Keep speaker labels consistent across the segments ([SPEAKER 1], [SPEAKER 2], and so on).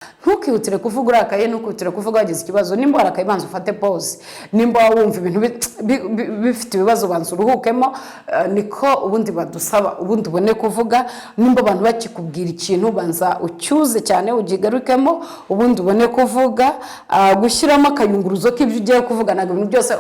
[SPEAKER 1] Ntukihutire kuvuga urakaye, ntukihutire kuvuga wagize ikibazo. Nimba warakaye, banza ufate pause. Nimba wumva ibintu bifite ibibazo, banza uruhukemo. Niko ubundi badusaba, ubundi ubone kuvuga. Nimba abantu bakikubwira ikintu, banza ucyuze cyane, ukigarukemo, ubundi ubone kuvuga. Gushyiramo akayunguruzo k'ibyo ugiye kuvuga, ntabwo ibintu byose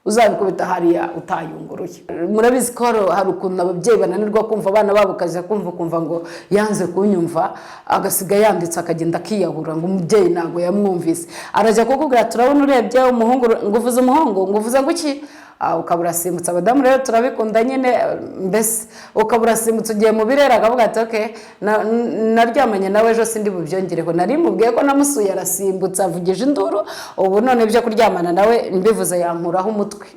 [SPEAKER 1] uzabikubita hariya utayunguruye. Murabizi ko hari ukuntu ababyeyi bananirwa kumva abana babo, ukajya kumva ukumva ngo yanze kunyumva, agasiga yanditse, akagenda akiyahura, ngo umubyeyi ntabwo yamwumvise. Arajya kukubwira, turabona urebye umuhungu, ngo uvuze umuhungu, ngo uvuze ngo iki? Ukaba urasimbutse. Abadamu rero turabikunda nyine. Mbese ukaba urasimbutse, ugiye mu birere, akavuga ati: "Okay, naryamanye nawe ejo, sindi bubyongereho, nari mubwiye ko namusuye, arasimbutse, avugije induru. Ubu none ibyo kuryamana nawe mbivuze yankuraho umutwe."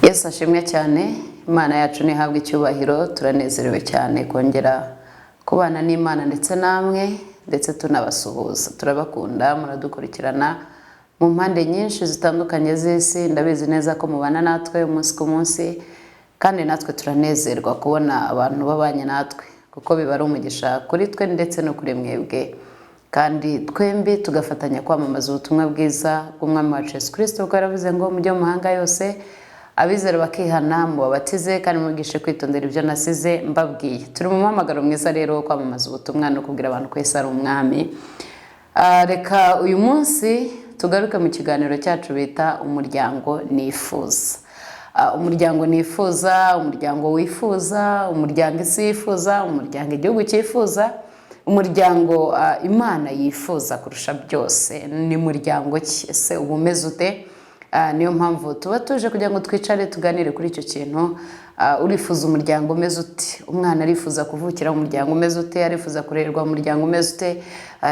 [SPEAKER 1] Yesu ashimwe cyane. Imana yacu ntihabwe icyubahiro. Turanezerewe cyane kongera kubana n'Imana ndetse namwe, ndetse tunabasuhuza. Turabakunda, muradukurikirana mu mpande nyinshi zitandukanye z'isi. Ndabizi neza ko mubana natwe umunsi ku munsi, kandi natwe turanezerwa kubona abantu babanye natwe, kuko biba ari umugisha kuri twe ndetse no kuri mwebwe, kandi twembi tugafatanya kwamamaza ubutumwa bwiza bw'Umwami wacu Yesu Kirisito, kuko yaravuze ngo: "Mujye mu mahanga yose, abizera bakihana, mubabatize kandi mubigishe kwitondera ibyo nasize mbabwiye." Turi mu muhamagaro mwiza rero wo kwamamaza ubutumwa no kubwira abantu ko Yesu ari Umwami. Reka uyu munsi tugaruke mu kiganiro cyacu bita "Umuryango Nifuza". Umuryango nifuza, umuryango wifuza, umuryango isi yifuza, umuryango igihugu cyifuza, umuryango Imana yifuza kurusha byose ni muryango ki? Ese uba umeze ute? Niyo mpamvu tuba tuje kugira ngo twicare tuganire kuri icyo kintu. Urifuza umuryango umeze ute? Umwana arifuza kuvukira mu muryango umeze ute? Arifuza kurererwa mu muryango umeze ute?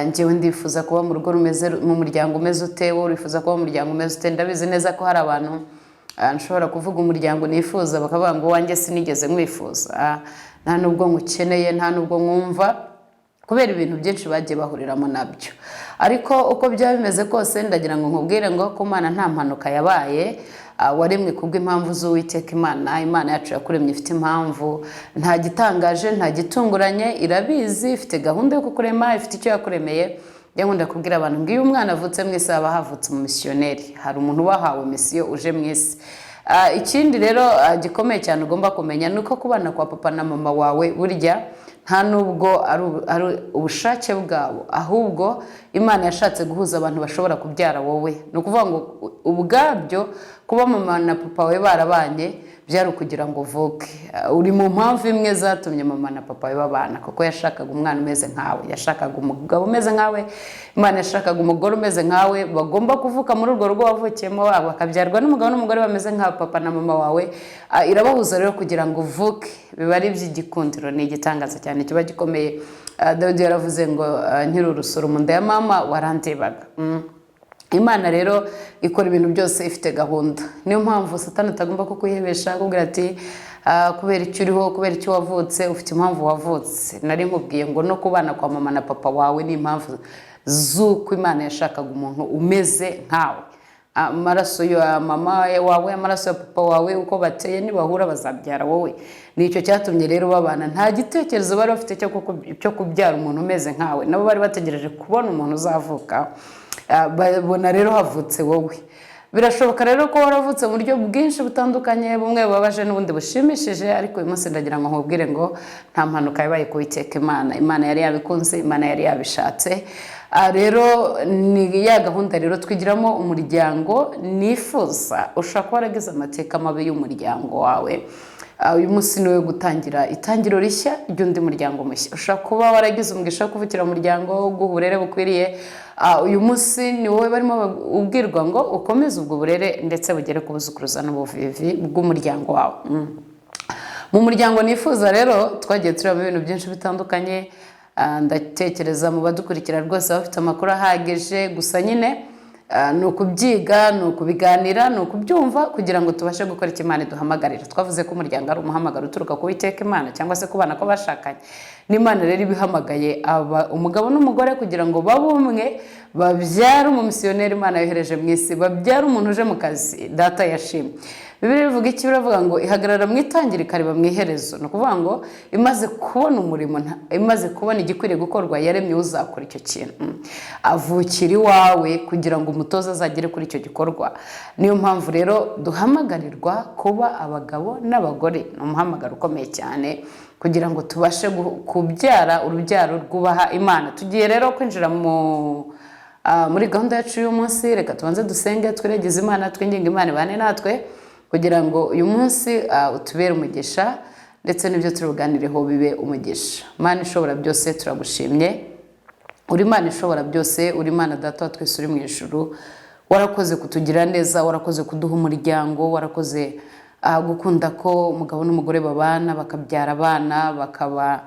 [SPEAKER 1] Njyewe ndifuza kuba mu rugo rumeze, mu muryango umeze ute? Wowe urifuza kuba mu muryango umeze ute? Ndabizi neza ko hari abantu, nshobora kuvuga umuryango nifuza, bakavuga ngo: "Uwanjye sinigeze nkwifuza, nta nubwo nkukeneye, nta nubwo nkumva," kubera ibintu byinshi bagiye bahuriramo nabyo. Ariko uko byaba bimeze kose, ndagira ngo nkubwire ngo ku Mana nta mpanuka yabaye. Waremwe kubw'impamvu z'Uwiteka Imana. Imana yacu yakuremye ifite impamvu. Nta gitangaje, nta gitunguranye, irabizi, ifite gahunda yo kukurema, ifite icyo yakuremeye. Njya nkunda kubwira abantu ngo iyo umwana avutse mu isi, haba havutse umumisiyoneri, hari umuntu wahawe misiyo uje mu isi. Ikindi rero gikomeye cyane ugomba kumenya ni uko kubana kwa papa na mama wawe burya nta nubwo ari ubushake bwabo, ahubwo Imana yashatse guhuza abantu bashobora kubyara wowe. Ni ukuvuga ngo ubwabyo kuba mama na papa we barabanye byari ukugira ngo uvuke. Uri mu mpamvu imwe zatumye mama na papa we babana, kuko yashakaga umwana umeze nkawe, yashakaga umugabo umeze nkawe, Imana yashakaga umugore umeze nkawe, bagomba kuvuka muri urwo rugo wavukiyemo, bakabyarwa n'umugabo n'umugore bameze nka papa na mama wawe. Irabahuza rero kugira ngo uvuke. Biba ari iby'igikundiro, ni igitangaza cyane kiba gikomeye. Dawidi yaravuze ngo: "Nkiri urusoro mu nda ya mama warandebaga." Imana rero ikora ibintu byose ifite gahunda. Niyo mpamvu Satani atagomba kukwihebesha, akubwira ati: "Kubera icyo uriho, kubera icyo wavutse, ufite impamvu wavutse." Nari nkubwiye ngo no kubana kwa mama na papa wawe ni impamvu z'uko Imana yashakaga umuntu umeze nkawe. Amaraso ya mama wawe, amaraso ya papa wawe, uko bateye, nibahura bazabyara wowe. Nicyo cyatumye rero babana. Nta gitekerezo bari bafite cyo kubyara umuntu umeze nkawe. Nabo bari bategereje kubona umuntu uzavuka. Babona rero havutse wowe. Birashoboka rero ko waravutse mu buryo bwinshi butandukanye, bumwe bubabaje n'ubundi bushimishije, ariko uyu munsi ndagira ngo nkubwire ngo nta mpanuka yabaye ku Witeka Imana. Imana yari yabikunze, Imana yari yabishatse. Rero ni ya gahunda rero twigiramo umuryango nifuza. Ushobora kuba waragize amateka mabi y'umuryango wawe. Uyu munsi ni wo gutangira itangiro rishya ry'undi muryango mushya. Ushobora kuba waragize umugisha wo kuvukira mu muryango uguha uburere bukwiriye. Uyu munsi ni wowe barimo ubwirwa ngo ukomeze ubwo burere, ndetse bugere ku buzukuruza n'ubuvivi bw'umuryango wawe. Mu muryango nifuza rero twagiye tureba ibintu byinshi bitandukanye. Ndatekereza mu badukurikira rwose bafite amakuru ahagije. Gusa nyine ni ukubyiga, ni ukubiganira, ni ukubyumva kugira ngo tubashe gukora icyo Imana iduhamagarira. Twavuze ko umuryango ari umuhamagaro uturuka ku Witeka Imana, cyangwa se ku bana kw'abashakanye. N'Imana rero ibihamagaye umugabo n'umugore kugira ngo babe umwe, babyare umumisiyoneri Imana yohereje mu isi, babyare umuntu uje mu kazi Data yashimye. Bibiliya ivuga iki? Biravuga ngo ihagarara mu itangira ikareba mu iherezo. Ni ukuvuga ngo imaze kubona umurimo, imaze kubona igikwiriye gukorwa, yaremye uzakora icyo kintu. Avukira iwawe kugira ngo umutoza azagere kuri icyo gikorwa. Niyo mpamvu rero duhamagarirwa kuba abagabo n'abagore. Ni umuhamagaro ukomeye cyane kugira ngo tubashe kubyara urubyaro rwubaha Imana. Tugiye rero kwinjira muri gahunda yacu y'umunsi. Reka tubanze dusenge, twiregeze Imana, twinginge Imana ibane natwe kugira ngo uyu munsi utubere umugisha, ndetse n'ibyo turi buganireho bibe umugisha. Mana ishobora byose, turagushimye. Uri Imana ishobora byose, uri Imana Data wa twese uri mu ijuru. Warakoze kutugira neza, warakoze kuduha umuryango, warakoze gukunda ko umugabo n'umugore babana, bakabyara abana, bakaba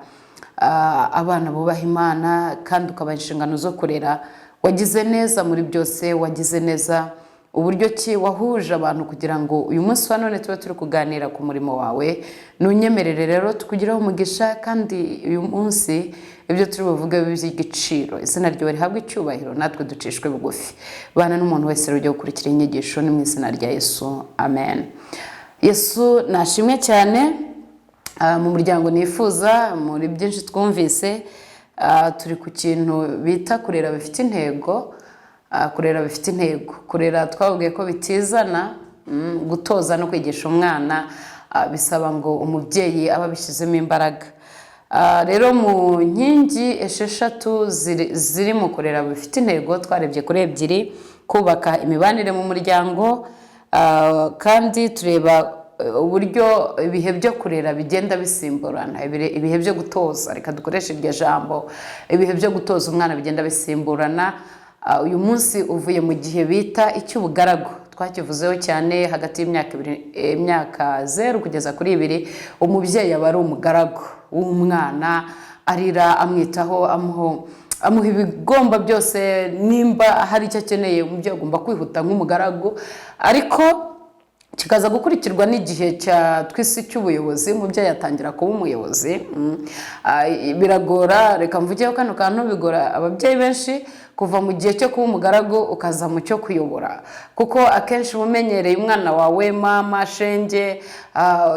[SPEAKER 1] abana bubaha Imana, kandi ukabaha inshingano zo kurera. Wagize neza muri byose, wagize neza uburyo ki wahuje abantu kugira ngo uyu munsi wa none tube turi kuganira ku murimo wawe. Nunyemerere rero tukugireho umugisha, kandi uyu munsi ibyo turi buvuge bibe iby'igiciro. Izina ryawe rihabwe icyubahiro, natwe ducishwe bugufi. Bana n'umuntu wese ujya gukurikira inyigisho, ni mu izina rya Yesu, amen. Yesu nashimwe cyane. Mu muryango nifuza, muri byinshi twumvise, turi ku kintu bita kurera bifite intego. Kurera bifite intego. Kurera twabwiye ko bitizana. Gutoza no kwigisha umwana bisaba ngo umubyeyi abe abishyizemo imbaraga. Rero mu nkingi 6 ziri mu kurera bifite intego, twarebye kuri ebyiri: kubaka imibanire mu muryango, kandi tureba uburyo ibihe byo kurera bigenda bisimburana, ibihe byo gutoza, reka dukoreshe iryo jambo, ibihe byo gutoza umwana bigenda bisimburana. Uyu munsi uvuye mu gihe bita icy'ubugaragu, twakivuzeho cyane, hagati y'imyaka 2, imyaka 0 kugeza kuri 2, umubyeyi aba ari umugaragu w'umwana, arira amwitaho, amuha ibigomba byose. Nimba hari icyo akeneye, umubyeyi agomba kwihuta nk'umugaragu. Ariko kikaza gukurikirwa n'igihe cya twisi cy'ubuyobozi, umubyeyi atangira kuba umuyobozi. Biragora, reka mvugeho kano kantu, bigora ababyeyi benshi kuva mu gihe cyo kuba umugaragu ukaza mu cyo kuyobora, kuko akenshi uba umenyereye umwana wawe mama shenge,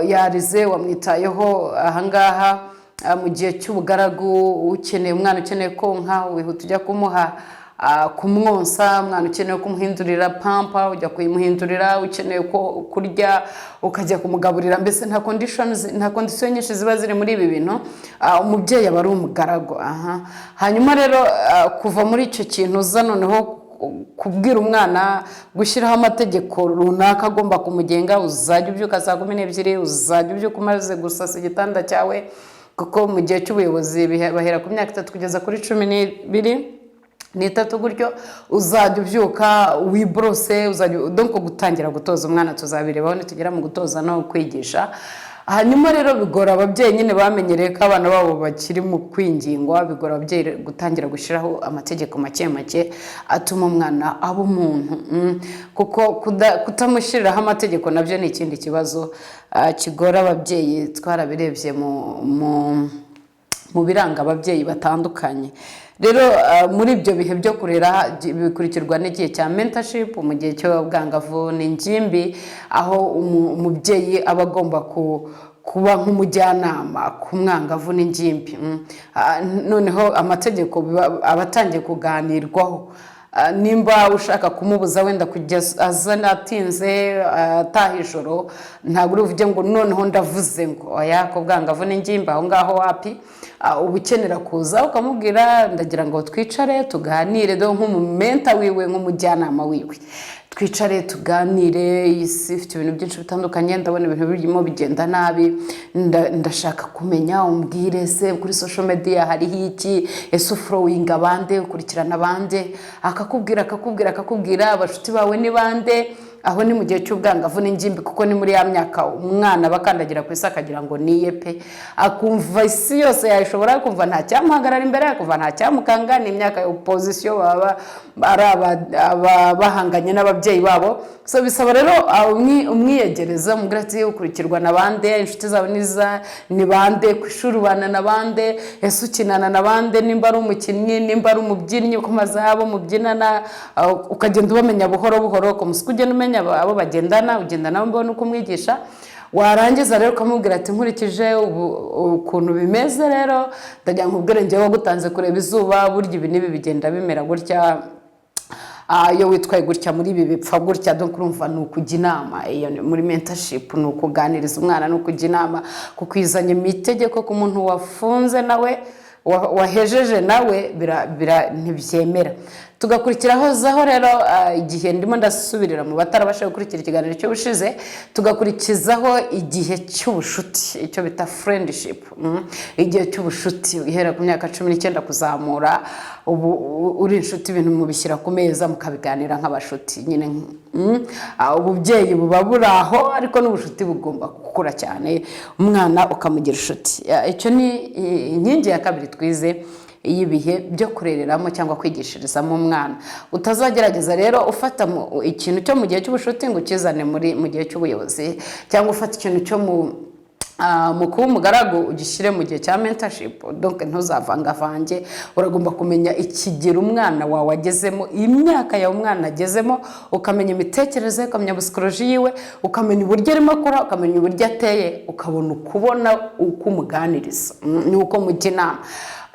[SPEAKER 1] yarize wamwitayeho ahangaha. Mu gihe cy'ubugaragu, ukeneye umwana ukeneye konka, wihuta ujya kumuha, kumwonsa. Umwana ukeneye kumuhindurira pampa, ujya kuyimuhindurira. Ukeneye ko kurya, ukajya kumugaburira. Mbese nta conditions, nta condition nyinshi ziba ziri muri ibi bintu. Umubyeyi aba ari umugaragu aha. Hanyuma rero kuva muri icyo kintu uza noneho kubwira umwana, gushyiraho amategeko runaka agomba kumugenga: uzajya ubyuka saa 12, uzajya ubyuka umaze gusasa igitanda cyawe, kuko mu gihe cy'ubuyobozi bahera ku myaka 3 kugeza kuri 13 gutyo. Uzajya ubyuka wiborose, uzajya, donc gutangira gutoza umwana tuzabirebaho nitugera mu gutoza no kwigisha. Hanyuma rero bigora ababyeyi nyine bamenyereye ko abana babo bakiri mu kwingingwa, bigora ababyeyi gutangira gushyiraho amategeko make make atuma umwana aba umuntu. Kuko kutamushyiriraho amategeko nabyo ni ikindi kibazo kigora ababyeyi. Twarabirebye mu biranga ababyeyi batandukanye. Rero muri ibyo bihe byo kurera bikurikirwa n'igihe cya mentorship mu gihe cy'ubwangavu n'ingimbi, aho umubyeyi aba agomba kuba nk'umujyanama ku mwangavu n'ingimbi. Noneho amategeko aba atangiye kuganirwaho. Nimba ushaka kumubuza wenda kujya azana atinze, ataha ijoro, ntabwo uri buvuge ngo noneho ndavuze ngo oya. Ko bwangavu n'ingimbi aho ngaho wapi. Uba ukenera kuza ukamubwira: "Ndagira ngo twicare tuganire," do nk'umumentor wiwe, nk'umujyanama wiwe. "Twicare tuganire, iyi si ifite ibintu byinshi bitandukanye, ndabona ibintu birimo bigenda nabi, ndashaka kumenya umbwire se kuri social media hariho iki? Ese ufollowinga bande? Ukurikirana bande?" Akakubwira, akakubwira, akakubwira abashuti bawe ni bande. Aho ni mu gihe cy'ubwangavu n'ingimbi, kuko ni muri ya myaka umwana aba akandagira ku isi akagira ngo niye pe, akumva isi yose yayishobora, akumva nta cyamuhagarara imbere, akumva nta cyamukanga. Ni imyaka ya opposition, baba ari bahanganye n'ababyeyi babo. So bisaba rero umwiyegereza, umubwira ati: "Ukurikirwa na bande? Inshuti zawe ni bande? Ku ishuri ubana na bande? Ese ukinana na bande?" Nimba ari umukinnyi, nimba ari umubyinnyi, ku maze abo mubyinana, ukagenda ubamenya buhoro buhoro. Ku musi ugenda umenya umenya abo bagendana, ugenda nawe mbona uko umwigisha. Warangiza rero ukamubwira ati: "Nkurikije ukuntu bimeze rero, ndagira ngo nkubwire njyewe wagutanze kureba izuba, burya ibi n'ibi bigenda bimera gutya. Iyo witwaye gutya muri ibi bipfa gutya." Donc urumva ni ukujya inama. Iyo ni muri mentorship, ni ukuganiriza umwana, ni ukujya inama, kukwizanya mu itegeko ku muntu wafunze nawe wahejeje nawe ntibyemera. Tugakurikiraho zaho rero, igihe ndimo ndasubirira mu batarabasha gukurikira ikiganiro cy'ubushize, tugakurikizaho igihe cy'ubushuti, icyo bita friendship. Igihe cy'ubushuti uhera ku myaka 19 kuzamura, ubu uri inshuti, ibintu mubishyira ku meza mukabiganira nk'abashuti nyine. Ububyeyi buba buri aho, ariko n'ubushuti bugomba gukura cyane, umwana ukamugira inshuti. Icyo ni inkingi ya kabiri twize y'ibihe byo kurereramo cyangwa kwigishirizamo umwana. Utazagerageza rero ufata ikintu cyo mu gihe cy'ubushuti ngo ukizane mu gihe cy'ubuyobozi, cyangwa ufata ikintu cyo mu kuba umugaragu ugishyire mu gihe cya mentorship. Donc ntuzavangavange. Uragomba kumenya ikigero umwana wawe agezemo, imyaka yawe umwana agezemo, ukamenya imitekerereze ye, ukamenya psychologie yiwe, ukamenya uburyo arimo akora, ukamenya uburyo ateye, ukabona ukubona uko umuganiriza n'uko mujya inama.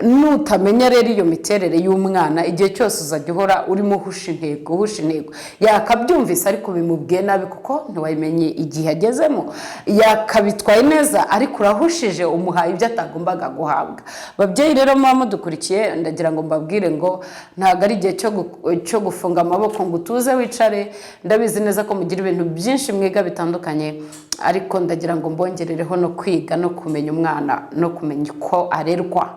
[SPEAKER 1] Nutamenya rero iyo miterere y'umwana, igihe cyose uzajya uhora urimo uhusha intego, uhusha intego. Yakabyumvise ariko bimubwiye nabi, kuko ntiwabimenye igihe agezemo. Yakabitwaye neza ariko urahushije, umuhaye ibyo atagombaga guhabwa. Babyeyi rero muba mudukurikiye, ndagira ngo mbabwire ngo ntabwo ari igihe cyo gufunga amaboko ngo utuze wicare. Ndabizi neza ko mugira ibintu byinshi mwiga bitandukanye, ariko ndagira ngo mbongerereho no kwiga no kumenya umwana no kumenya uko arerwa.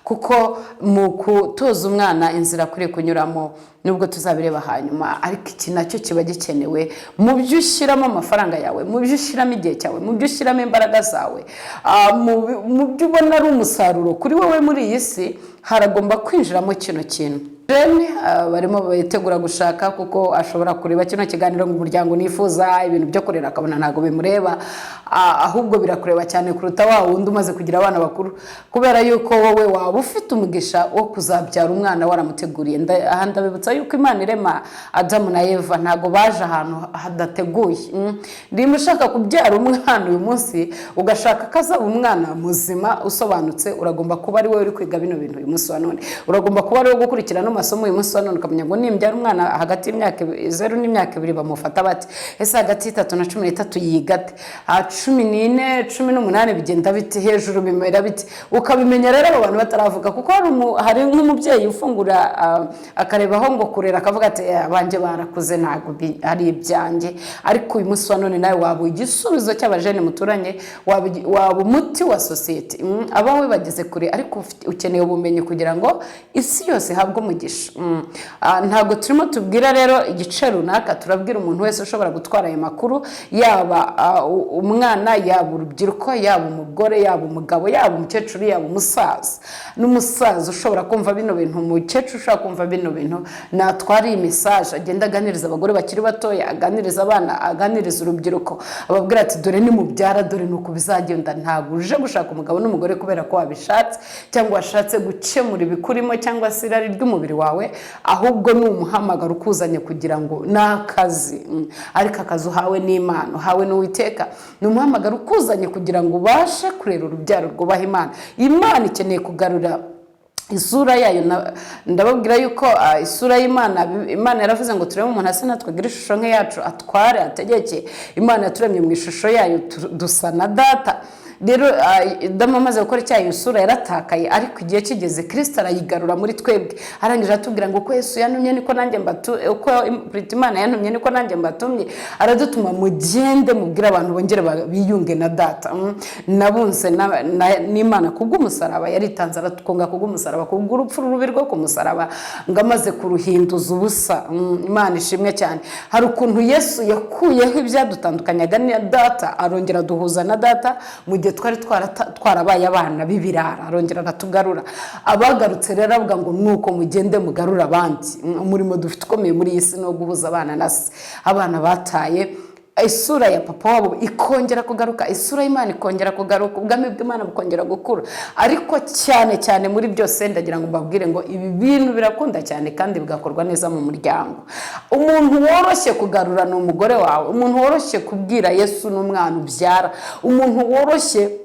[SPEAKER 1] Kuko mu gutoza umwana inzira akwiriye kunyuramo, nubwo tuzabireba hanyuma, ariko iki nacyo kiba gikenewe mu byo ushyiramo amafaranga yawe, mu byo ushyiramo igihe cyawe, mu byo ushyiramo imbaraga zawe, mu byo ubona ari umusaruro kuri wowe muri iyi si, haragomba kwinjiramo kino kintu. Jene barimo bitegura gushaka, kuko ashobora kureba kino kiganiro ngo umuryango nifuza ibintu byo kurera, akabona ntabwo bimureba. Ahubwo birakureba cyane kuruta wa wundi umaze kugira abana bakuru, kubera yuko wowe waba ufite umugisha wo kuzabyara umwana waramuteguriye. Aha ndabibutsa yuko Imana irema Adamu na Eva ntabwo baje ahantu hadateguye. Niba ushaka kubyara umwana uyu munsi, ugashaka ko azaba umwana muzima usobanutse, uragomba kuba ari wowe uri kwiga bino bintu uyu munsi wa none, uragomba kuba ari wowe gukurikira ano masomo uyu munsi wa none, ukamenya ngo nimbyara umwana hagati y'imyaka 0 n'imyaka 2 bamufata bate? Ese hagati y'3 na 13 yiga ate? 14, 18 bigenda bite? Hejuru bimera bite? Ukabimenya rero abo bantu bataravuga, kuko hari nk'umubyeyi ufungura akarebaho ngo kurera, akavuga ati: "Abanjye barakuze, ntabwo ari ibyanjye." Ariko uyu munsi wa none nawe waba igisubizo cy'abajene muturanye, waba umuti wa sosiyete. Abawe bageze kure, ariko ukeneye ubumenyi kugira ngo isi yose ihabwe umugisha. Ntabwo turimo tubwira rero igice runaka, turabwira umuntu wese ushobora gutwara ayo makuru, yaba umwana, yaba urubyiruko, yaba umugore, yaba umugabo, yaba umukecuru, yaba umusaza. N'umusaza ushobora kumva bino bintu, umukecuru ushobora kumva bino bintu, natwara iyi message, agenda aganiriza abagore bakiri batoya, aganiriza abana, aganiriza urubyiruko, ababwira ati: "Dore nimubyara, dore ni uku bizagenda." Ntabwo uje gushaka umugabo n'umugore kubera ko wabishatse, cyangwa washatse gukemura ibikurimo, cyangwa se irari ry'umubiri wawe, ahubwo ni umuhamagaro ukuzanye kugira ngo ni akazi. Ariko akazi uhawe n'Imana, uhawe n'Uwiteka, ni umuhamagaro ukuzanye kugira ngo ubashe kurera urubyaro rwubaha Imana. Imana ikeneye kugarura isura yayo. Ndababwira yuko isura y'Imana, Imana yaravuze ngo turebe umuntu asa natwe, agire ishusho nk'iyacu, atware, ategeke. Imana yaturemye mu ishusho yayo, dusa na Data. Rero Adamu amaze gukora icyaha, iyo sura yaratakaye, ariko igihe kigeze Kirisito arayigarura muri twebwe. Arangije aratubwira ngo uko Yesu yantumye niko nanjye mbatu, uko Imana yantumye niko nanjye mbatumye. Aradutuma: "Mugende mubwire abantu bongere biyunge na Data." Nabunze n'Imana kubw'umusaraba. Yaritanze aratwunga kubw'umusaraba, kubw'urupfu rubi rwo ku musaraba, ngo amaze kuruhinduza ubusa. Imana ishimwe cyane. Hari ukuntu Yesu yakuyeho ibyadutandukanyaga na Data, arongera aduhuza na Data mu gihe twari twarabaye abana b'ibirara, arongera aratugarura. Abagarutse rero avuga ngo nuko mugende mugarure abandi. Umurimo dufite ukomeye muri iyi si ni uwo guhuza abana na se, abana bataye. Isura ya papa wabo ikongera kugaruka, isura y'Imana ikongera kugaruka, ubwami bw'Imana bukongera gukura. Ariko cyane cyane muri byose, ndagira ngo mbabwire ngo ibi bintu birakunda cyane kandi bigakorwa neza mu muryango. Umuntu woroshye kugarura ni umugore wawe, umuntu woroshye kubwira Yesu ni umwana ubyara, umuntu woroshye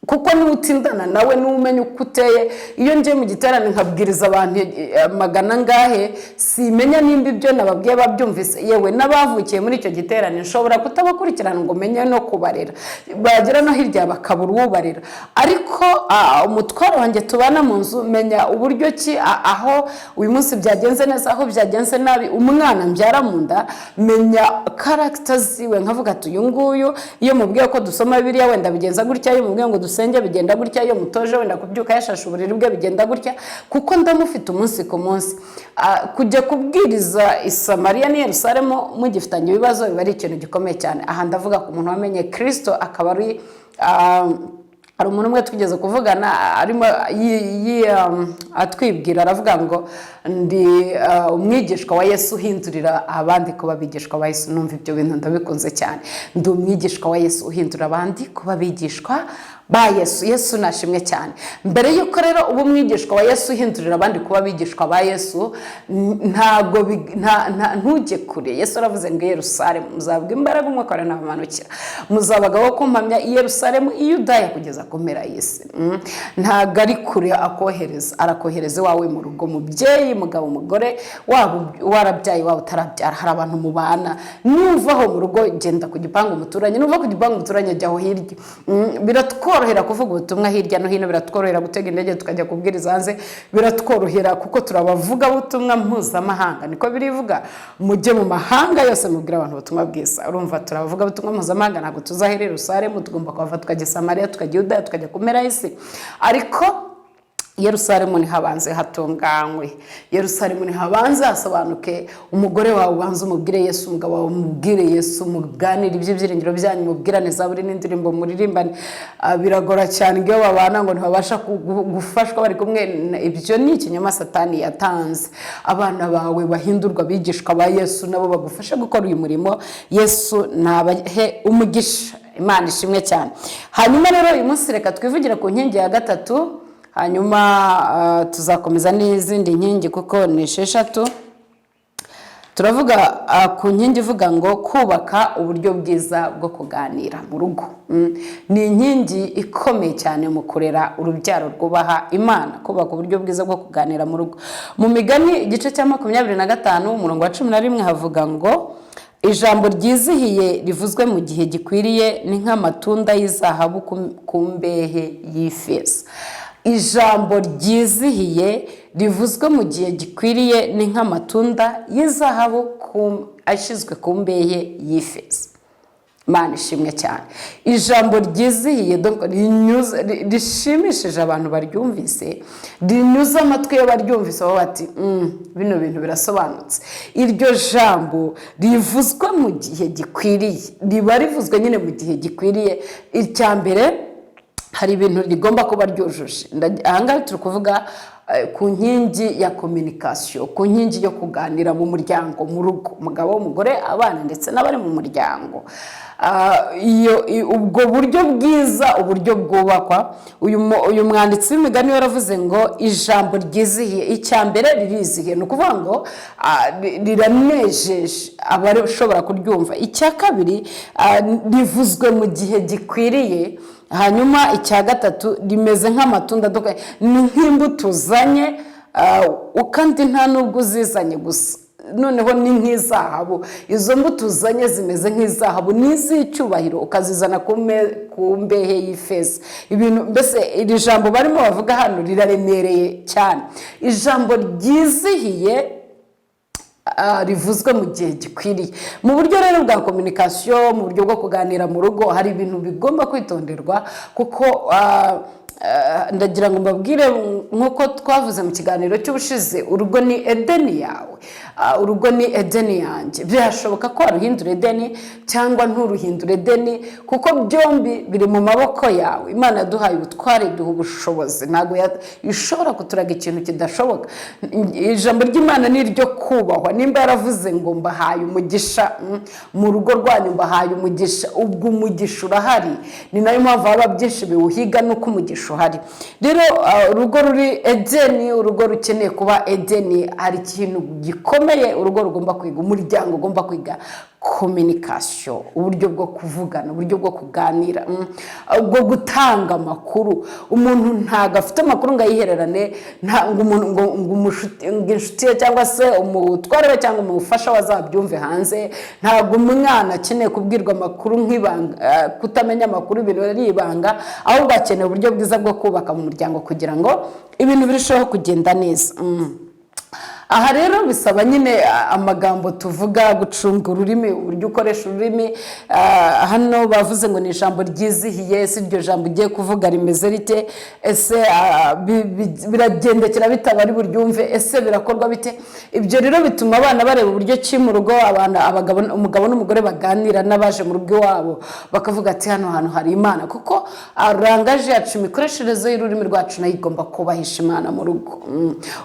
[SPEAKER 1] kuko niba utindana nawe niwe umenya uko uteye. Iyo ngiye mu giterane nkabwiriza abantu magana angahe, simenya nimba ibyo nababwiye babyumvise. Yewe, n'abavukiye muri icyo giterane nshobora kutabakurikirana ngo menye no kubarera, bagera no hirya bakabura uwubarera. Ariko umutwaro wanjye tubana mu nzu, menya uburyo ki aho uyu munsi byagenze neza, aho byagenze nabi. Umwana mbyara mu nda, menya character ziwe, nkavuga ati: "Uyu nguyu iyo mubwiye ko dusoma Bibiliya wenda bigenza gutya, iyo mubwiye ngo dusenge bigenda gutya, iyo mutoje wenda kubyuka yashashe uburiri bwe bigenda gutya," kuko ndamufite umunsi ku munsi. Kujya kubwiriza i Samariya n'i Yerusalemu mugifitanye ibibazo biba ari ikintu gikomeye cyane. Aha ndavuga ku muntu wamenye Kirisito akaba ari hari umuntu umwe twigeze kuvugana arimo atwibwira, aravuga ngo: "Ndi umwigishwa wa Yesu uhindurira abandi kuba abigishwa ba Yesu." Numva ibyo bintu ndabikunze cyane: "Ndi umwigishwa wa Yesu uhindura abandi kuba abigishwa ba Yesu." Yesu nashimwe cyane. Mbere y'uko rero uba umwigishwa wa Yesu uhindurira abandi kuba abigishwa ba Yesu, ntabwo ntujye kure. Yesu aravuze ngo: "I Yerusalemu muzabwa imbaraga, Umwuka Wera nabamanukira, muzabagabo kumpamya i Yerusalemu, i Yudaya, kugeza ku mpera y'isi." Ntabwo ari kure akohereza, arakohereza iwawe mu rugo. Mubyeyi, mugabo, umugore, waba warabyaye, waba utarabyara, hari abantu mubana. Nuva aho mu rugo, genda ku gipangu umuturanye, nuva ku gipangu umuturanye, jya aho hirya. Biratworohera kuvuga ubutumwa hirya no hino, biratworohera gutega indege tukajya kubwiriza hanze, biratworohera kuko turabavugabutumwa mpuzamahanga. Niko birivuga: "Mujye mu mahanga yose mubwire abantu ubutumwa bwiza." Urumva, turabavugabutumwa mpuzamahanga, ntabwo tuzahera i Yerusalemu, tugomba kuhava tukajya i Samariya, tukajya i Yudaya, tukajya ku mpera y'isi. Ariko Yerusalemu ntihabanze hatunganywe, Yerusalemu ntihabanze hasobanuke. Umugore wawe ubanze umubwire Yesu, umugabo wawe umubwire Yesu, muganire iby'ibyiringiro byanyu, mubwirane zaburi n'indirimbo, muririmbane. Biragora cyane ngo iyo babana ngo ntibabasha gufashwa bari kumwe. Ibyo ni ikinyoma Satani yatanze. Abana bawe bahindurwa abigishwa ba Yesu, nabo bagufashe gukora uyu murimo. Yesu nabahe umugisha. Imana ishimwe cyane. Hanyuma rero uyu munsi reka twivugire ku nkingi ya gatatu, hanyuma tuzakomeza n'izindi nkingi kuko ni esheshatu. Turavuga ku nkingi ivuga ngo kubaka uburyo bwiza bwo kuganira mu rugo. Ni inkingi ikomeye cyane mu kurera urubyaro rwubaha Imana, kubaka uburyo bwiza bwo kuganira mu rugo. Mu Migani igice cya 25, umurongo wa 11, havuga ngo: "Ijambo ryizihiye rivuzwe mu gihe gikwiriye ni nk'amatunda y'izahabu ku mbehe y'ifeza." Ijambo ryizihiye rivuzwe mu gihe gikwiriye ni nk'amatunda y'izahabu ashyizwe ku mbehe y'ifeza. Imana ishimwe cyane. Ijambo ryizihiye, donc rishimishije abantu baryumvise, rinyuze amatwi y'abaryumvise, baba bati: Bino bintu birasobanutse." Iryo jambo rivuzwe mu gihe gikwiriye, riba rivuzwe nyine mu gihe gikwiriye. Icya mbere, hari ibintu rigomba kuba ryujuje. Ahangaha turi kuvuga ku nkingi ya communication, ku nkingi yo kuganira mu muryango, mu rugo, umugabo, umugore, abana ndetse n'abari mu muryango. Iyo ubwo buryo bwiza, uburyo bwubakwa, uyu mwanditsi w'Imigani yaravuze ngo ijambo ryizihiye, icya mbere ririzihiye, ni ukuvuga ngo riranejeje abashobora kuryumva. Icya kabiri, rivuzwe mu gihe gikwiriye. Hanyuma icya gatatu, rimeze nk'amatunda, ni nk'imbuto uzanye, kandi nta nubwo uzizanye gusa, noneho ni nk'izahabu. Izo mbuto uzanye zimeze nk'izahabu, ni iz'icyubahiro, ukazizana ku mbehe y'ifeza. Ibintu mbese, iri jambo barimo bavuga hano riraremereye cyane. Ijambo ryizihiye rivuzwe mu gihe gikwiriye. Mu buryo rero bwa communication, mu buryo bwo kuganira mu rugo, hari ibintu bigomba kwitonderwa kuko Ndagira ngo mbabwire nk'uko twavuze mu kiganiro cy'ubushize, urugo ni Edeni yawe. Urugo ni Edeni yanjye. Birashoboka ko waruhindura Edeni cyangwa nturuhindure Edeni, kuko byombi biri mu maboko yawe. Imana yaduhaye ubutware, iduha ubushobozi. Ntabwo ishobora kuturaga ikintu kidashoboka. Ijambo ry'Imana ni iryo kubahwa. Nimba yaravuze ngo "Mbahaye umugisha, mu rugo rwanyu mbahaye umugisha," ubwo umugisha urahari. Ni nayo mpamvu haba byinshi biwuhiga, nuko umugisha uhari. Rero urugo ruri Edeni, urugo rukeneye kuba Edeni, hari ikintu gikomeye urugo rugomba kwiga, umuryango ugomba kwiga: communication, uburyo bwo kuvugana, uburyo bwo kuganira, bwo gutanga amakuru. Umuntu ntabwo afite amakuru ngo ayihererane, ngo umuntu ngo inshuti ye cyangwa se umutware we cyangwa umufasha we azabyumve hanze. Ntabwo umwana akeneye kubwirwa amakuru nk'ibanga, kutamenya amakuru ibintu ari ibanga, ahubwo akeneye uburyo bwiza bwo kubaka mu muryango kugira ngo ibintu birusheho kugenda neza. Aha rero bisaba nyine amagambo tuvuga, gucunga ururimi, uburyo ukoresha ururimi. Hano bavuze ngo ni ijambo ryizihiye. Ese iryo jambo ugiye kuvuga rimeze rite? Ese biragendekera bitaba ari buryumve? Ese birakorwa bite? Ibyo rero bituma abana bareba uburyo ki mu rugo abana, abagabo, umugabo n'umugore baganira n'abaje mu rugo iwabo, bakavuga ati: "Hano hantu hari Imana." Kuko langage yacu, imikoreshereze y'ururimi rwacu, nayo igomba kubahisha Imana mu rugo.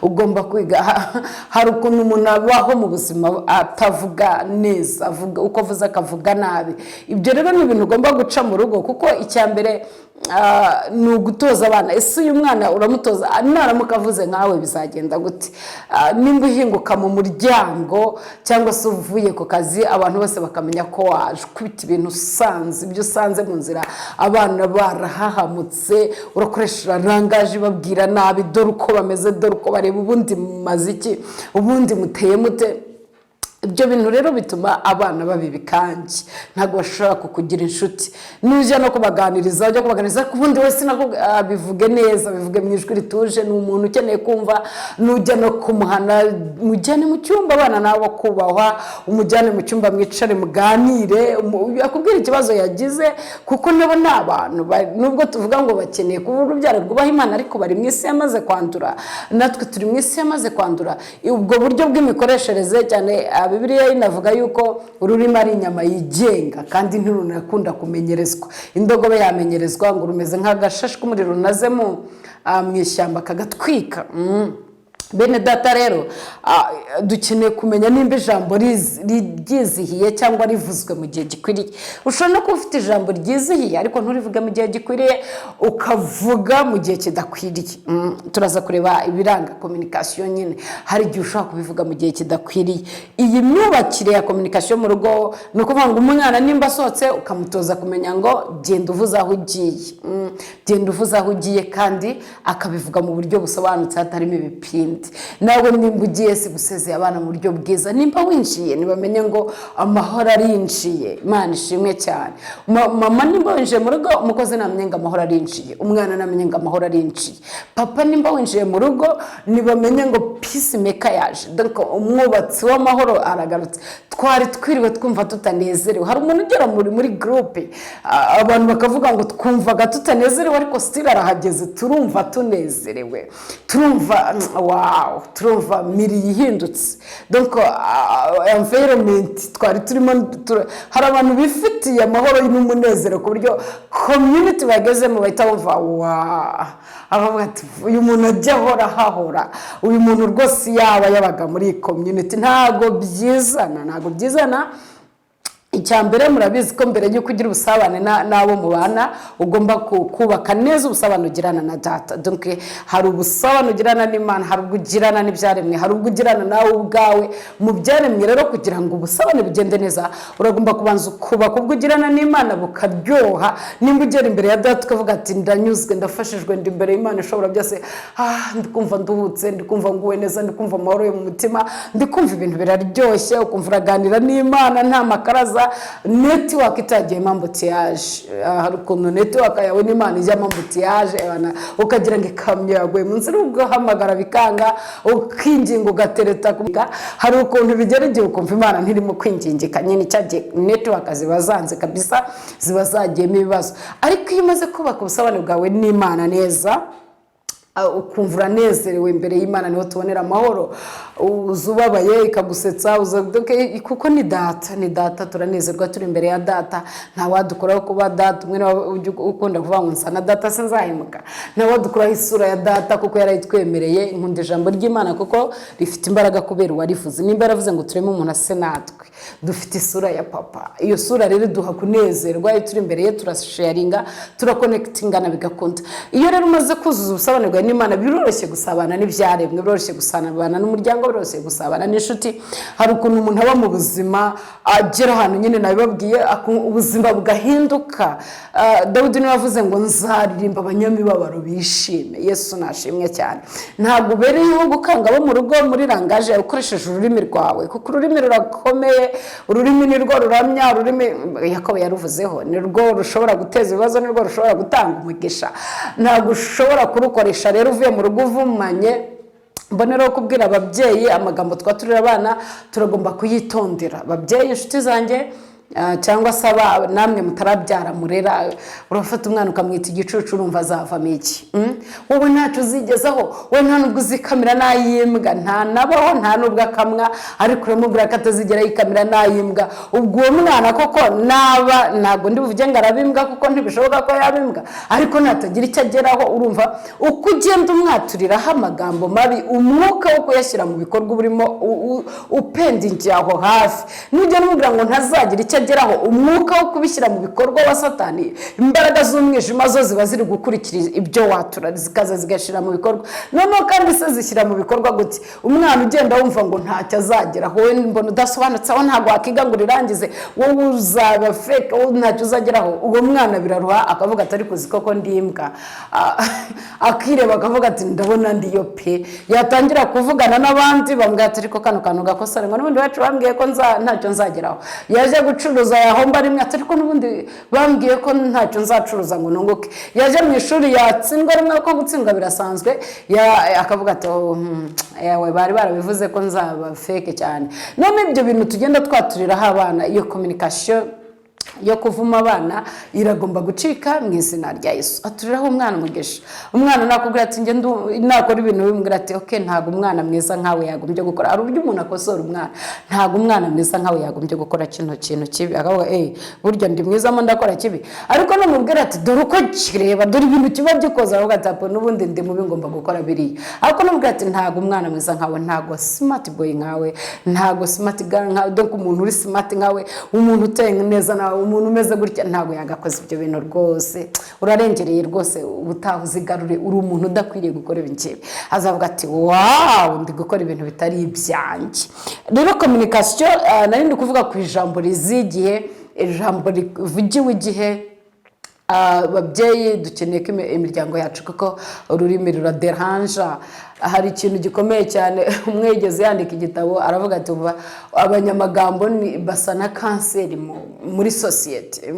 [SPEAKER 1] Ugomba kwiga. Hari ukuntu umuntu abaho mu buzima atavuga neza, avuga uko avuze akavuga nabi. Ibyo rero ni ibintu ugomba guca mu rugo, kuko icya mbere ni ugutoza abana. Ese uyu mwana uramutoza, naramuka avuze nkawe bizagenda gute? Nimba uhinguka mu muryango cyangwa se uvuye ku kazi, abantu bose bakamenya ko waje ukubita ibintu usanze, ibyo usanze mu nzira, abana barahahamutse, urakoresha langage babwira nabi: "Dore uko bameze, dore uko bareba, ubundi mumaze iki, ubundi muteye mute?" Ibyo bintu rero bituma abana baba ibikangi, ntabwo bashobora kukugira inshuti. Nujya no kubaganiriza, ujya kubaganiriza ariko ubundi wese bivuge neza, bivuge mu ijwi rituje, ni umuntu ukeneye kumva. Nujya no kumuhana, mujyane mu cyumba. Abana nabo kubahwa, umujyane mu cyumba, mwicare muganire, akubwire ikibazo yagize, kuko nabo ni abantu. Nubwo tuvuga ngo bakeneye kuba urubyaro rwubaha Imana, ariko bari mu isi yamaze kwandura, natwe turi mu isi yamaze kwandura. Ubwo buryo bw'imikoreshereze cyane, Bibiliya inavuga yuko ururimi ari inyama yigenga kandi ntirunakunda kumenyerezwa. Indogobe yamenyerezwa, ngo rumeze nk'agashashi k'umuriro runaze mu ishyamba kagatwika. Bene data rero, dukeneye kumenya nimba ijambo ryizihiye cyangwa rivuzwe mu gihe gikwiriye. Ushobora no kuba ufite ijambo ryizihiye ariko nturivuge mu gihe gikwiriye, ukavuga mu gihe kidakwiriye. Turaza kureba ibiranga communication nyine. Hari igihe ushobora kubivuga mu gihe kidakwiriye. Iyi myubakire ya communication mu rugo ni ukuvuga ngo umwana nimba asohotse, ukamutoza kumenya ngo "Genda uvuze aho ugiye." Genda uvuze aho ugiye, kandi akabivuga mu buryo busobanutse hatarimo ibipindi. Nawe nimba ugiye, si gusezeye abana mu buryo bwiza. Nimba winjiye, ntibamenye ngo amahoro arinjiye, Imana ishimwe cyane. Mama nimba winjiye mu rugo, umukozi namenye ngo amahoro arinjiye, umwana namenye ngo amahoro arinjiye. Papa nimba winjiye mu rugo, ntibamenye ngo peacemaker yaje. Donc umwubatsi w'amahoro aragarutse, twari twiriwe twumva tutanezerewe. Hari umuntu ugera muri groupe, abantu bakavuga ngo "Twumvaga tutanezerewe, ariko still arahageze, turumva tunezerewe, turumva wow, turumva miri ihindutse." Donc environment twari turimo, hari abantu bifitiye amahoro n'umunezero ku buryo community bagezemo bahita bumva wow, abavuga ati: "Uyu muntu ajya ahora ahahora, uyu muntu rwose yaba yabaga muri iyi community." Ntabwo byizana, ntabwo byizana. Icya mbere, murabizi ko mbere y'uko ugira ubusabane n'abo mubana, ugomba kubaka neza ubusabane ugirana na Data. Donc hari ubusabane ugirana n'Imana, hari ubwo ugirana n'ibyaremwe, hari ubwo ugirana nawe ubwawe mu byaremwe. Rero kugira ngo ubusabane bugende neza, uragomba kubanza ukubaka ubwo ugirana n'Imana bukaryoha. Nimba ugera imbere ya Data ukavuga ati: "Ndanyuzwe, ndafashijwe, ndi imbere y'Imana ishobora byose, ndi kumva nduhutse, ndi kumva nguwe neza, ndi kumva amahoro yo mu mutima, ndi kumva ibintu biraryoshye," ukumva uraganira n'Imana nta makaraza.
[SPEAKER 2] neza, network itagiyemo embouteillage. Hari ukuntu network yawe n'Imana ijyamo embouteillage, ukagira ngo ikamyo yaguye munsi, ugahamagara bikanga, ukinginga, ugatereta. Hari ukuntu bigera igihe ukumva Imana ntirimo kwingingika nyine. Cyagiye network ziba zanze kabisa, ziba zagiyemo ibibazo. Ariko iyo umaze kubaka ubusabane bwawe n'Imana neza, ukumva uranezerewe imbere y'Imana, niho tubonera amahoro. Uza ubabaye ikagusetsa, kuko ni Data, ni Data. Turanezerwa turi imbere ya Data. Nta wadukuraho kuba Data. Umwe niwe ujya ukunda kuvuga ngo "Nsa na Data, sinzahemuka." Nta wadukuraho isura ya Data kuko yarayitwemereye. Nkunda ijambo ry'Imana kuko rifite imbaraga kubera uwarivuze. Nimba yaravuze ngo tureme umuntu ase natwe, dufite isura ya Papa. Iyo sura rero iduha kunezerwa iyo turi imbere ye, turasharinga, turakonekitingana, bigakunda. Iyo rero umaze kuzuza ubusabane bwawe n'Imana, biroroshye gusabana n'ibyaremwe, biroroshye gusabana n'umuryango, biroroshye gusabana n'inshuti. Hari ukuntu umuntu aba mu buzima, agera ahantu nyine nabibabwiye, ubuzima bugahinduka. Dawidi niwe wavuze ngo "Nzaririmba, abanyamibabaro bishime." Yesu nashimwe cyane. Ntabwo ubereyeho gukanga abo mu rugo muri langage yawe, ukoresheje ururimi rwawe, kuko ururimi rurakomeye. Ururimi ni rwo ruramya. Ururimi, Yakobo yaruvuzeho, ni rwo rushobora guteza ibibazo, ni rwo rushobora gutanga umugisha. Ntabwo ushobora kurukoresha rero uvuye mu rugo uvumanye. Mboneraho kubwira ababyeyi, amagambo twaturira abana turagomba kuyitondera. Ababyeyi, inshuti zanjye, cyangwa se namwe mutarabyara murera, urafata umwana ukamwita igicucu, urumva azavamo iki? Wowe ntacyo uzigezaho, wowe nta nubwo uzikamira n'ay'imbwa, nta nabaho, nta nubwo akamwa, ariko uramubwira ko atazigera yikamira n'ay'imbwa. Ubwo uwo mwana koko naba, ntabwo ndi buvuge ngo araba imbwa, kuko ntibishoboka ko yaba imbwa, ariko natagira icyo ageraho, urumva uko ugenda umwaturiraho amagambo mabi, umwuka wo kuyashyira mu bikorwa uba urimo upendingiye aho hafi. Nugenda umubwira ngo ntazagira icyo ageraho, umwuka wo kubishyira mu bikorwa wa Satani, imbaraga z'umwijima zo ziba ziri gukurikira ibyo watura, zikaza zigashyira mu bikorwa. Noneho kandi se zishyira mu bikorwa gute? Umwana ugenda wumva ngo ntacyo azageraho, wowe mbona udasobanutse, aho ntabwo wakiga ngo urirangize, wowe uzaba fake, wowe ntacyo uzageraho. Uwo mwana biraruha, akavuga ati "Ariko uzi koko ndi imbwa?" Akireba akavuga ati "Ndabona ndiyo pe." Yatangira kuvugana n'abandi, bamubwira ati "Ariko kano kantu gakosora," ngo "N'ubundi iwacu bambwiye ko ntacyo nzageraho." Yaje gucuruza, yahomba rimwe, ati "Ariko n'ubundi bambwiye ko ntacyo nzacuruza ngo nunguke." Yaje mu ishuri, yatsindwa rimwe, ko gutsindwa birasanzwe, akavuga ati "Oh, yawe bari barabivuze ko nzaba fake cyane." None ibyo bintu tugenda twaturiraho abana, iyo communication yo kuvuma abana iragomba gucika mu izina rya Yesu. Aturiraho umwana umugisha. Umwana nakubwira ati njye nakora ibintu, bimubwira ati "Okay, ntabwo umwana mwiza nkawe yagombye gukora." Hari uburyo umuntu akosora umwana. "Ntabwo umwana mwiza nkawe yagombye gukora kino kintu kibi." Akavuga "Burya ndi mwiza mo ndakora kibi." Ariko namubwira ati "Dore uko kireba, dore ibintu kiba gikoze," aravuga ati "Apo n'ubundi ndi mubi, ngomba gukora biriya." Ariko namubwira ati "Ntabwo umwana mwiza nkawe, ntabwo smart boy nkawe, ntabwo smart girl nkawe, donc umuntu uri smart nkawe, umuntu uteye neza nawe, umuntu umeze gutya, ntabwo yagakoze ibyo bintu rwose. Urarengereye rwose, ubutaha uzigarure, uri umuntu udakwiriye gukora ibi ngibi." Azavuga ati "Wow, ndi gukora ibintu bitari ibyanjye." Rero communication, nari ndi kuvuga ku ijambo rizigihe, ijambo rivugiwe igihe. Ababyeyi dukeneye ko imiryango yacu, kuko ururimi ruraderanja. Hari ikintu gikomeye cyane. Umwe yigeze yandika igitabo, aravuga ati "Umva, abanyamagambo basa na kanseri muri sosiyete."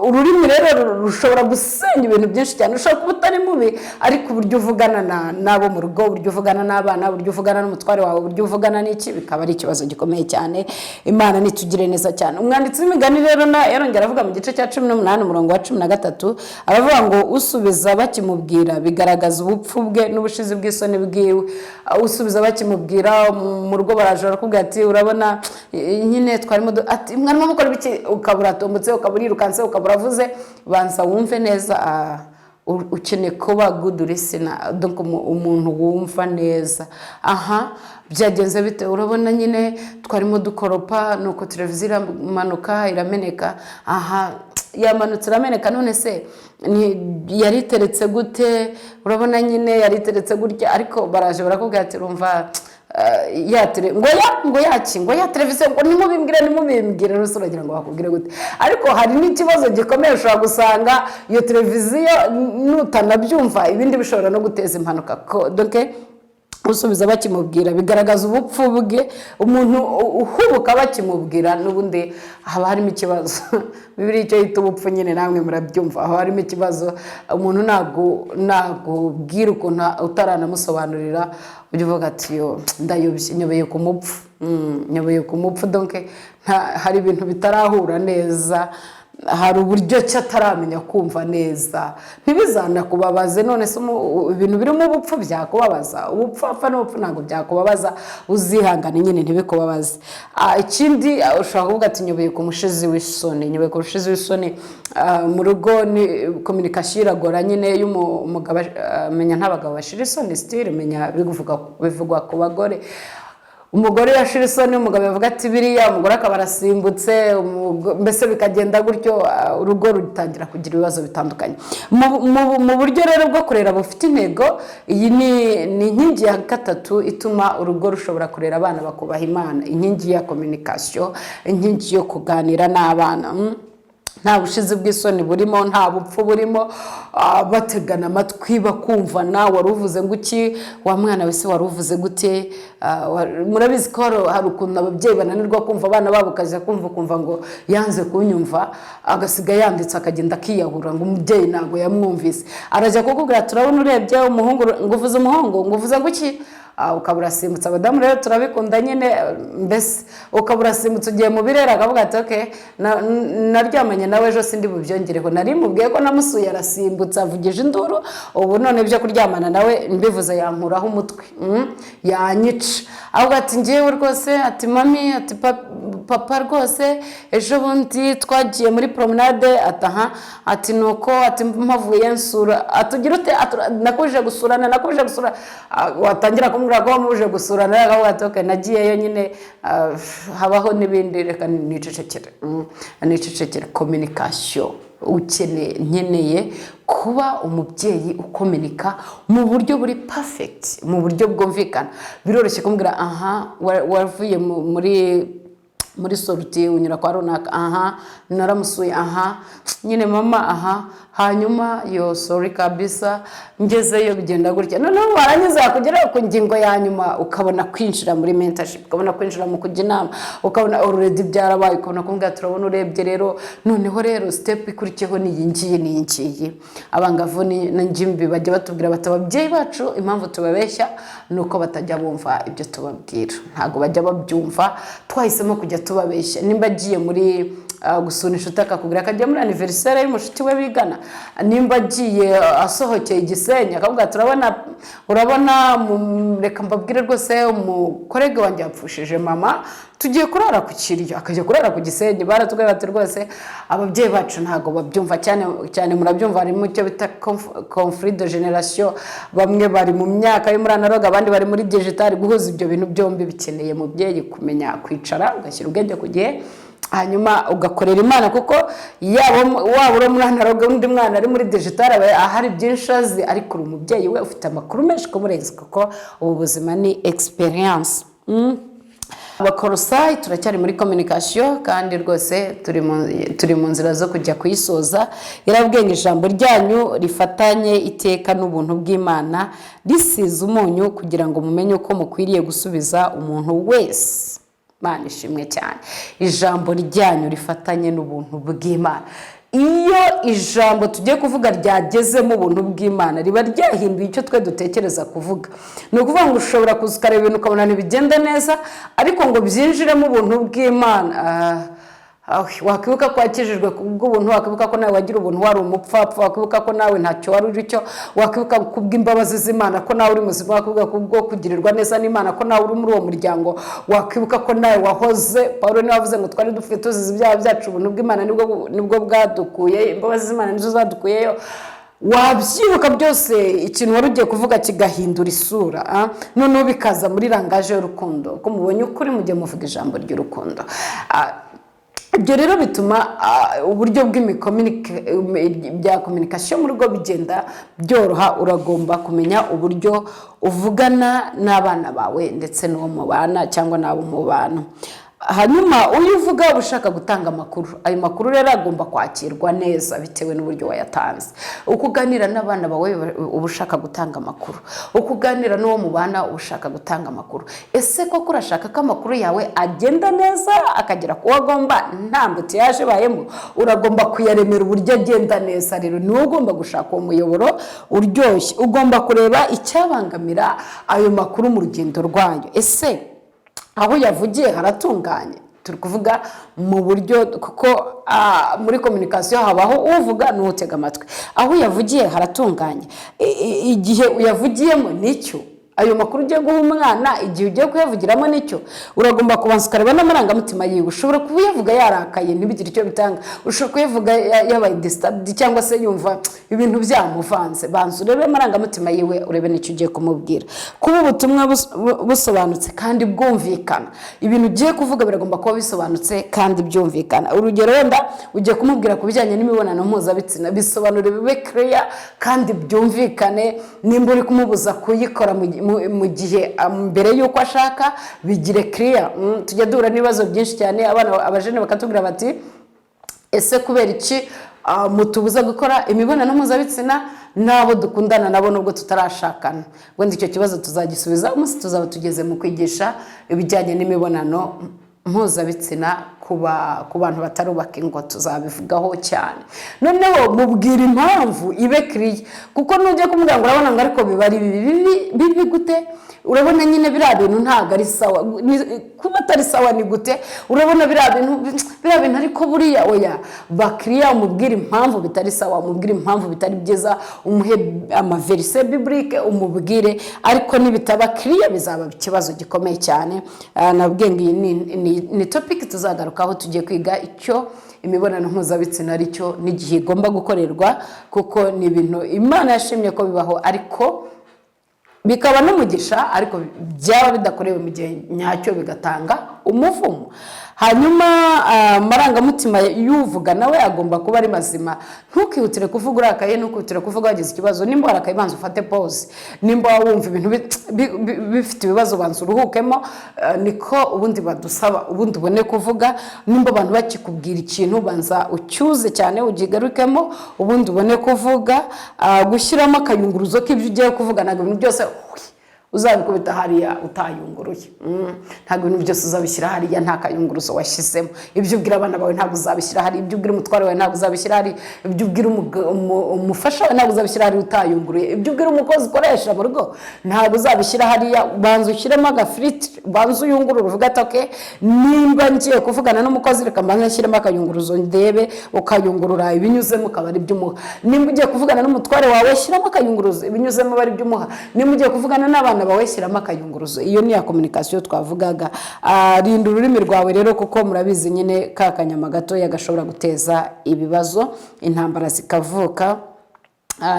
[SPEAKER 2] Ururimi rero rushobora gusenya ibintu byinshi cyane. Ushobora kuba utari mubi, ariko uburyo uvugana n'abo mu rugo, uburyo uvugana n'abana, uburyo uvugana n'umutware wawe, uburyo uvugana n'iki, bikaba ari ikibazo gikomeye cyane. Imana nitugire neza cyane. Umwanditsi w'imigani rero yarongera avuga mu gice cya 18, umurongo wa 13, aravuga ngo "Usubiza bakimubwira bigaragaza ubupfu bwe n'ubushizi bw'isoni bwiwe." Usubiza bakimubwira, mu rugo baraje barakubwira ati "Urabona nyine twarimo ati mwarimo mukora ibiki?" Ukaba uratombotse, ukaba urirukanse, ukaba uravuze. Banza wumve neza. Ukeneye kuba good listener, donc umuntu wumva neza. "Aha, byagenze bite?" "Urabona nyine twarimo dukoropa, nuko televiziyo iramanuka irameneka." "Aha, yamanutse irameneka. None se yari iteretse gute?" "Urabona nyine yari iteretse gutya." Ariko baraje barakubwira ati "Urumva ya ngo ya ngo yaki ngo ya televiziyo," ngo "Nimubimbwire, nimubimbwire." Rero uragira ngo bakubwire gute? Ariko hari n'ikibazo gikomeye, ushobora gusanga iyo televiziyo nutanabyumva, ibindi bishobora no guteza impanuka. Donc Usubiza bakimubwira bigaragaza ubupfu bwe. Umuntu uhubuka bakimubwira, n'ubundi haba harimo ikibazo. Bibiliya icyo yita ubupfu nyine namwe murabyumva, haba harimo ikibazo. Umuntu ntabwo ubwira ukuntu utaranamusobanurira, ujya uvuga ati: "Yo, ndayobye, nyobeye ku mupfu." Nyobeye ku mupfu. Donc hari ibintu bitarahura neza, hari uburyo ki ataramenya kumva neza. Ntibizanakubabaze. None se ibintu birimo ubupfu byakubabaza? Ubupfapfa n'ubupfu ntabwo byakubabaza, uzihangane nyine ntibikubabaze. Ikindi, ushobora kuvuga ati: "Nyobeye ku mushizi w'isoni, nyobeye ku mushizi w'isoni." Mu rugo ni communication iragora nyine iyo umugabo menya nta bagabo bashira isoni, still menya bivugwa ku bagore. Umugore yashira isoni, umugabo yavuga ati biriya, umugore akaba arasimbutse, mbese bikagenda gutyo, urugo rutangira kugira ibibazo bitandukanye. Mu buryo rero bwo kurera bufite intego, iyi ni inkingi ya gatatu ituma urugo rushobora kurera abana bakubaha Imana: inkingi ya communication, inkingi yo kuganira n'abana. Nta bushizi bw'isoni burimo, nta bupfu burimo, bategana amatwi, bakumvana. "Wari uvuze ngo iki, wa mwana we se? Wari uvuze gute?" Murabizi ko hari ukuntu ababyeyi bananirwa kumva abana babo, ukajya kumva ukumva ngo yanze kunyumva, agasiga yanditse, akagenda akiyahura, ngo umubyeyi ntabwo yamwumvise. Arajya kukubwira: "Turabona urebye umuhungu, ngo uvuze umuhungu, ngo uvuze ngo iki?" Ukaba urasimbutse. Abadamu rero turabikunda nyine. Mbese ukaba urasimbutse, ugiye mu birere, akavuga ati: "Okay, naryamanye nawe ejo, sindi bubyongereho, nari mubwiye ko namusuye, arasimbutse, avugije induru. Ubu none ibyo kuryamana nawe mbivuze yankuraho umutwe, yanyica." Ahubwo ati: "Ngewe rwose," ati "mami," ati "papa rwose, ejo bundi twagiye muri promenade," ati "aha," ati "nuko," ati "mpavuye nsura," ati "ugira ute?" Ati "Nakubije gusurana, nakubije gusura." Watangira kumubwira ko wamubuje gusurana, akavuga ati: "Okay, nagiyeyo nyine, habaho n'ibindi, reka nicecekere." Nicecekere. Communication ukeneye, nkeneye kuba umubyeyi ukominika mu buryo buri perfect, mu buryo bwumvikana. Biroroshye kumubwira: "Aha, wavuye muri sortie, unyura kwa runaka?" "Aha, naramusuye." "Aha nyine mama." "Aha hanyuma?" "Yo, sorry kabisa, ngezeyo bigenda gutya." Noneho warangiza wakugera ku ngingo ya nyuma, ukabona kwinjira muri mentorship, ukabona kwinjira mu kujya inama, ukabona already byarabaye, ukabona kumubwira: "Turabona urebye rero, noneho rero step ikurikiyeho ni iyi ngiyi, ni iyi ngiyi." Abangavu n'ingimbi bajya batubwira bati: "Ababyeyi bacu impamvu tubabeshya ni uko batajya bumva ibyo tubabwira, ntabwo bajya babyumva, twahisemo kujya tubabeshya." Nimba agiye muri gusura inshuti, akakubwira akajya muri anniversaire y'umushuti we bigana, nimba agiye asohokeye Igisenyi, akavuga ati: "Urabona, urabona, reka mbabwire rwose, umucollègue wanjye yapfushije mama, tugiye kurara ku kiryo," akajya kurara ku Gisenyi. Baratubwira bati: "Rwose ababyeyi bacu ntabwo babyumva cyane cyane." Murabyumva, harimo icyo bita conflit de génération. Bamwe bari mu myaka yo muri analogue, abandi bari muri digital. Guhuza ibyo bintu byombi bikeneye mubyeyi kumenya kwicara, ugashyira ubwenge ku gihe, hanyuma ugakorera Imana, kuko yaba waba uri muri analogue, undi mwana ari muri digital, aba ahari byinshi azi, ariko uri umubyeyi we ufite amakuru menshi kumurenza, kuko ubu buzima ni experience. Abakorosayi, turacyari muri communication, kandi rwose turi mu nzira zo kujya kuyisoza. Yarabwiye ngo: "Ijambo ryanyu rifatanye iteka n'ubuntu bw'Imana, risize umunyu, kugira ngo mumenye uko mukwiriye gusubiza umuntu wese." Imana ishimwe cyane. Ijambo ryanyu rifatanye n'ubuntu bw'Imana. Iyo ijambo tugiye kuvuga ryagezemo ubuntu bw'Imana, riba ryahinduye icyo twe dutekereza kuvuga. Ni ukuvuga ngo ushobora kuza ukareba ibintu, ukabona ntibigenda neza, ariko ngo byinjiremo ubuntu bw'Imana, wakwibuka ko wakijijwe kubw'ubuntu, wakwibuka ko nawe wagira ubuntu wari umupfapfa, wakwibuka ko nawe ntacyo wari uri cyo, wakwibuka kubw'imbabazi z'Imana ko nawe uri muzima, wakwibuka kubwo kugirirwa neza n'Imana ko nawe uri muri uwo muryango, wakwibuka ko nawe wahoze. Paul niwe wavuze ngo twari dufite tuzize ibyaha byacu, ubuntu bw'Imana nibwo bwadukuye, imbabazi z'Imana nizo zadukuyeyo. Wabyibuka byose, ikintu wari ugiye kuvuga kigahindura isura, noneho bikaza muri langage y'urukundo. Ko mubonye ukuri, mujye muvuga ijambo ry'urukundo. Ibyo rero bituma uburyo bya communication mu rugo bigenda byoroha. Uragomba kumenya uburyo uvugana n'abana bawe, ndetse n'uwo mubana cyangwa n'abo mubana. Hanyuma uyu uvuga uba ushaka gutanga amakuru. Ayo makuru rero agomba kwakirwa neza bitewe n'uburyo wayatanze. Uko uganira n'abana bawe uba ushaka gutanga amakuru, uko uganira n'uwo mubana uba ushaka gutanga amakuru. Ese koko urashaka ko amakuru yawe agenda neza, akagera ku wo agomba, nta embouteillage ibayemo? Uragomba kuyaremera uburyo agenda neza. Rero niwe ugomba gushaka uwo muyoboro uryoshye. Ugomba kureba icyabangamira ayo makuru mu rugendo rwayo. Ese aho yavugiye haratunganye? Turi kuvuga mu buryo, kuko muri communication habaho uvuga n'utega amatwi. Aho yavugiye haratunganye? Igihe uyavugiyemo nicyo? Ayo makuru ugiye guha umwana, igihe ugiye kuyavugiramo nicyo? Uragomba kubanza ukareba n'amarangamutima yiwe. Ushobora kuba uyavuga yarakaye, ntibigire icyo bitanga. Ushobora kuyavuga yabaye disturbed, cyangwa se yumva ibintu byamuvanze. Banza urebe amarangamutima yiwe, urebe n'icyo ugiye kumubwira. Kuba ubutumwa busobanutse kandi bwumvikana. Ibintu ugiye kuvuga biragomba kuba bisobanutse kandi byumvikana. Urugero, wenda ugiye kumubwira ku bijyanye n'imibonano mpuzabitsina, bisobanure bibe clear kandi byumvikane. Nimba uri kumubuza kuyikora mu gihe mbere y'uko ashaka, bigire clear. Tujya duhura n'ibibazo byinshi cyane, abana, abajene bakatubwira bati: "Ese kubera iki mutubuza gukora imibonano mpuzabitsina n'abo dukundana nabo nubwo tutarashakana?" Wenda icyo kibazo tuzagisubiza umunsi tuzaba tugeze mu kwigisha ibijyanye n'imibonano mpuzabitsina ku bantu batarubaka ingo, tuzabivugaho cyane. Noneho mubwira impamvu, ibe clear, kuko nujya kumubwira ngo urabona ngo ariko biba ari bibi. Bibi, bibi gute? Urabona nyine biriya bintu ntabwo ari sawa. Kuba atari sawa ni gute? Urabona biriya bintu ariko buriya, oya. Bakiriya, umubwire impamvu bitari sawa, umubwire impamvu bitari byiza, umuhe ama versets bibliques, umubwire. Ariko nibitaba kiriya bizaba ikibazo gikomeye cyane. Nabwiye ngo iyi ni topic tuzagarukaho tugiye kwiga icyo imibonano mpuzabitsina ari cyo n'igihe igomba gukorerwa, kuko ni ibintu Imana yashimye ko bibaho, ariko bikaba n'umugisha, ariko byaba bidakorewe mu gihe nyacyo bigatanga umuvumo. Hanyuma amarangamutima y'uvuga nawe agomba kuba ari mazima. Ntukihutire kuvuga urakaye, ntukihutire kuvuga wagize ikibazo. Nimba warakaye, banza ufate pause. Nimba wumva ibintu bifite ibibazo, banza uruhukemo. Niko ubundi badusaba, ubundi ubone kuvuga. Nimba abantu bakikubwira ikintu, banza ucyuze cyane, ukigarukemo, ubundi ubone kuvuga. Gushyiramo akayunguruzo k'ibyo ugiye kuvuga. Ntabwo ibintu byose uzabikubita hariya utayunguruye. Ntabwo ibintu byose uzabishyira hariya nta kayunguruzo washyizemo. Ibyo ubwira abana bawe ntabwo uzabishyira hariya, ibyo ubwira umutware wawe ntabwo uzabishyira hariya, ibyo ubwira umufasha wawe ntabwo uzabishyira hariya utayunguruye, ibyo ubwira umukozi ukoresha mu rugo ntabwo uzabishyira hariya. Banza ushyiremo aga filtre, banza uyungurure, uvuge ati: "Okay, nimba ngiye kuvugana n'umukozi, reka mbanze nshyiremo akayunguruzo ndebe." Ukayungurura, ibinyuzemo ukaba ari byo umuha. Nimba ugiye kuvugana n'umutware wawe, shyiramo akayunguruzo, ibinyuzemo aba ari byo umuha. Nimba ugiye kuvugana n'abana bawe, shyiramo akayunguruzo. Iyo ni ya communication twavugaga. Rinda ururimi rwawe rero, kuko murabizi nyine ka kanyama gatoya gashobora guteza ibibazo, intambara zikavuka.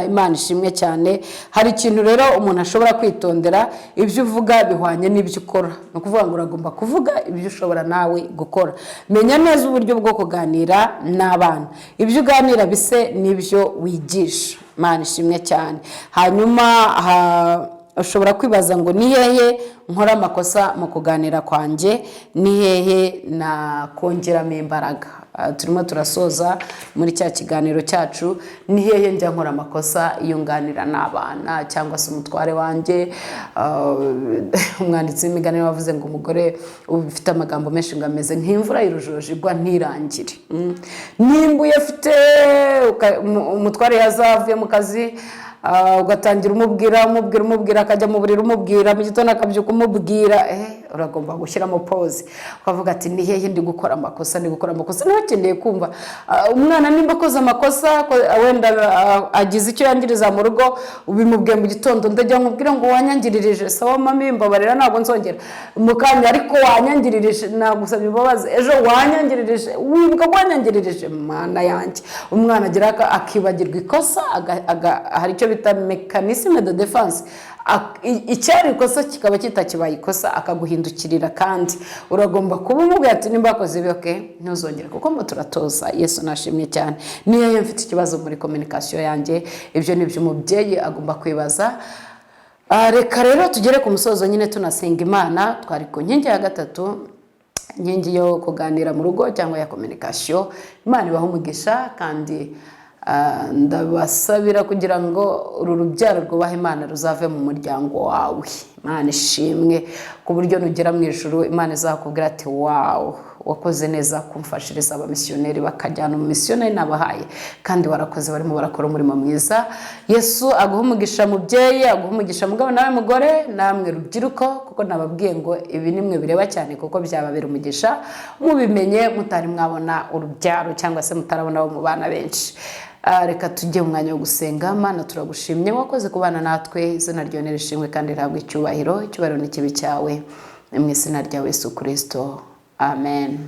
[SPEAKER 2] Imana ishimwe cyane. Hari ikintu rero umuntu ashobora kwitondera: ibyo uvuga bihwanye n'ibyo ukora. Ni ukuvuga ngo uragomba kuvuga ibyo ushobora nawe gukora. Menya neza uburyo bwo kuganira n'abana. Ibyo uganira bise n'ibyo wigisha. Imana ishimwe cyane. Hanyuma ushobora kwibaza ngo: "Ni hehe nkora amakosa mu kuganira kwanjye? Ni hehe nakongeramo imbaraga?" Turimo turasoza muri cya kiganiro cyacu. Ni hehe njya nkora amakosa iyo nganira n'abana cyangwa se umutware wanjye? Umwanditsi w'imigani wavuze ngo umugore ufite amagambo menshi ngo ameze nk'imvura y'urujojo igwa ntirangire. Nimba uyafite, umutware yazavuye mu kazi, ugatangira umubwira, umubwira, umubwira, akajya mu buriri umubwira, mu gitondo akabyuka umubwira, uragomba gushyiramo pause, ukavuga ati: "Ni hehe ndi gukora amakosa?" Ndi gukora amakosa, niba akeneye kumva. Umwana nimba akoze amakosa, wenda agize icyo yangiriza mu rugo, ubimubwiye mu gitondo: "Ndajya nkubwira ngo wanyangiririje." "Sawa mami, mbabarira, ntabwo nzongera." Mu kanya: "Ariko wanyangiririje." "Nagusabye imbabazi." "Ejo wanyangiririje, wibuka ko wanyangiririje?" Mana yanjye! Umwana agira akibagirwa ikosa, hari icyo bita mécanisme de défense. Icyari ikosa kikaba kitakibaye ikosa, akaguhindukirira. Kandi uragomba kuba umubwira ati: "Nimba wakoze ibi, okay, ntuzongere," kuko mo turatoza. Yesu nashimye cyane. Niyo iyo mfite ikibazo muri communication yanjye, ibyo ni byo umubyeyi agomba kwibaza. Reka rero tugere ku musozo nyine, tunasenga Imana. Twari ku nkingi ya gatatu. Inkingi yo kuganira mu rugo cyangwa ya communication. Imana ibahe umugisha, kandi ndabasabira kugira ngo uru rubyaro rwubahe Imana ruzave mu muryango wawe. Imana ishimwe, ku buryo nugera mu ijuru Imana izakubwira ati: "Wow, wakoze neza kumfashiriza abamisiyoneri bakajyana umumisiyoneri nabahaye, kandi warakoze, barimo barakora umurimo mwiza." Yesu aguha umugisha, mubyeyi, aguha umugisha mugabo, nawe mugore, namwe rubyiruko, kuko nababwiye ngo ibi nimwe bireba cyane, kuko byababera umugisha mubimenye mutari mwabona urubyaro cyangwa se mutarabona abo mubana benshi. Reka tujye mu mwanya wo gusenga. Mana, turagushimye, wakoze kubana natwe. Izina ryawe nirishimwe kandi rihabwe icyubahiro. Icyubahiro ni kibe icyawe. Ni mu izina rya Yesu Kirisito, amen.